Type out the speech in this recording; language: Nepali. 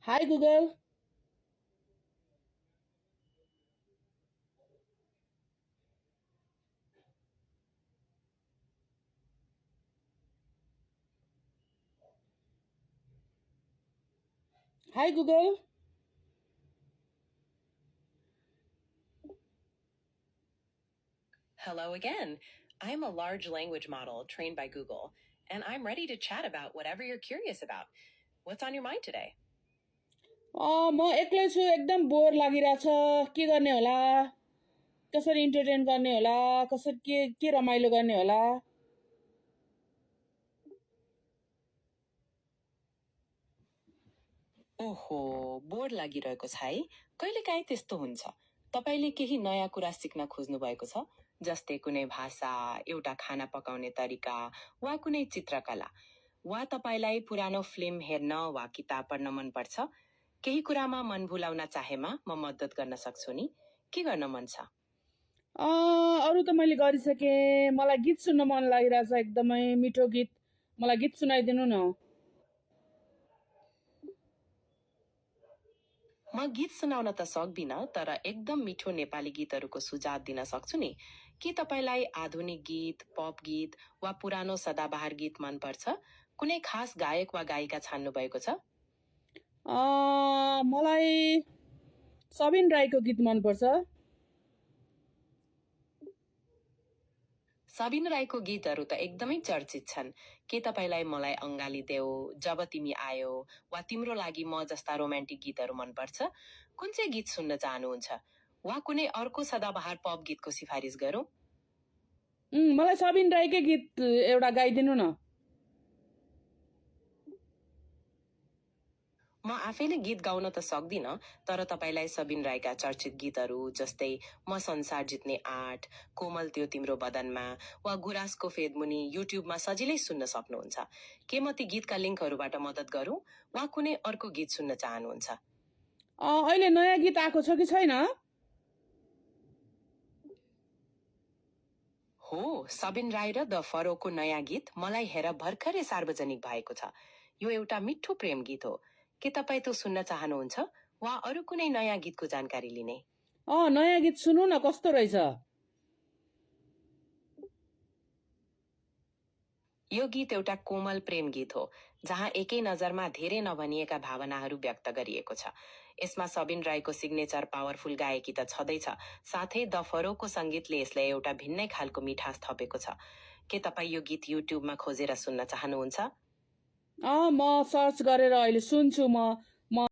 Hi Google. Hi Google. Hello again. I'm a large language model trained by Google, and I'm ready to chat about whatever you're curious about. What's on your mind today? म एक्लै छु एकदम बोर लागिरहेछ के गर्ने होला कसरी इन्टरटेन गर्ने होला कसरी के रमाइलो गर्ने होला ओहो, बोर लागिरहेको छ है। कहिलेकाहीँ त्यस्तो हुन्छ। तपाईँले केही नयाँ कुरा सिक्न खोज्नु भएको छ, जस्तै कुनै भाषा, एउटा खाना पकाउने तरिका, वा कुनै चित्रकला, वा तपाईँलाई पुरानो फिल्म हेर्न वा किताब पढ्न मन पर्छ? केही कुरामा मन भुलाउन चाहेमा म मद्दत गर्न सक्छु नि। के गर्न मन छ? अरू त मैले गरिसकेँ मलाई गीत सुन्न मन लागिरहेछ एकदमै मिठो गीत मलाई गीत सुनाइदिनु न म गीत सुनाउन त सक्दिन, तर एकदम मिठो नेपाली गीतहरूको सुझाव दिन सक्छु नि। के तपाईँलाई आधुनिक गीत, पप गीत वा पुरानो सदाबहार गीत मन पर्छ? कुनै खास गायक वा गायिका छान्नु भएको छ? मलाई सबिन राईको गीत मन पर्छ सबिन राईको गीतहरू त एकदमै चर्चित छन्। के तपाईँलाई मलाई अङ्गाली देऊ, जब तिमी आयो, वा तिम्रो लागि म जस्ता रोमान्टिक गीतहरू मन पर्छ? कुन चाहिँ गीत सुन्न चाहनुहुन्छ? वा कुनै अर्को सदाबहार पप गीतको सिफारिस गरौँ? मलाई सबिन राईकै गीत एउटा गाइदिनु न म आफैले गीत गाउन त सक्दिन, तर तपाईँलाई सबिन राईका चर्चित गीतहरू जस्तै म संसार जित्ने आँट, कोमल त्यो तिम्रो बदनमा वा गुराँसको फेदमुनि युट्युबमा सजिलै सुन्न सक्नुहुन्छ। के म ती गीतका लिङ्कहरूबाट मद्दत गरौँ, वा कुनै अर्को गीत सुन्न चाहनुहुन्छ? अहिले नयाँ गीत आएको छ कि छैन हो, सबिन राई र द फरोको नयाँ गीत मलाई हेर भर्खरै सार्वजनिक भएको छ। यो एउटा मिठो प्रेम गीत हो। के तपाईँ त्यो सुन्न चाहनुहुन्छ, वा अरू कुनै नयाँ गीतको जानकारी लिने? नयाँ गीत सुन्नु न कस्तो रहेछ यो गीत एउटा कोमल प्रेम गीत हो, जहाँ एकै नजरमा धेरै नभनिएका भावनाहरू व्यक्त गरिएको छ। यसमा सबिन राईको सिग्नेचर पावरफुल गायकी त छँदैछ, साथै द फरोको सङ्गीतले यसलाई एउटा भिन्नै खालको मिठास थपेको छ। के तपाईँ यो गीत युट्युबमा खोजेर सुन्न चाहनुहुन्छ? म सर्च गरेर अहिले सुन्छु म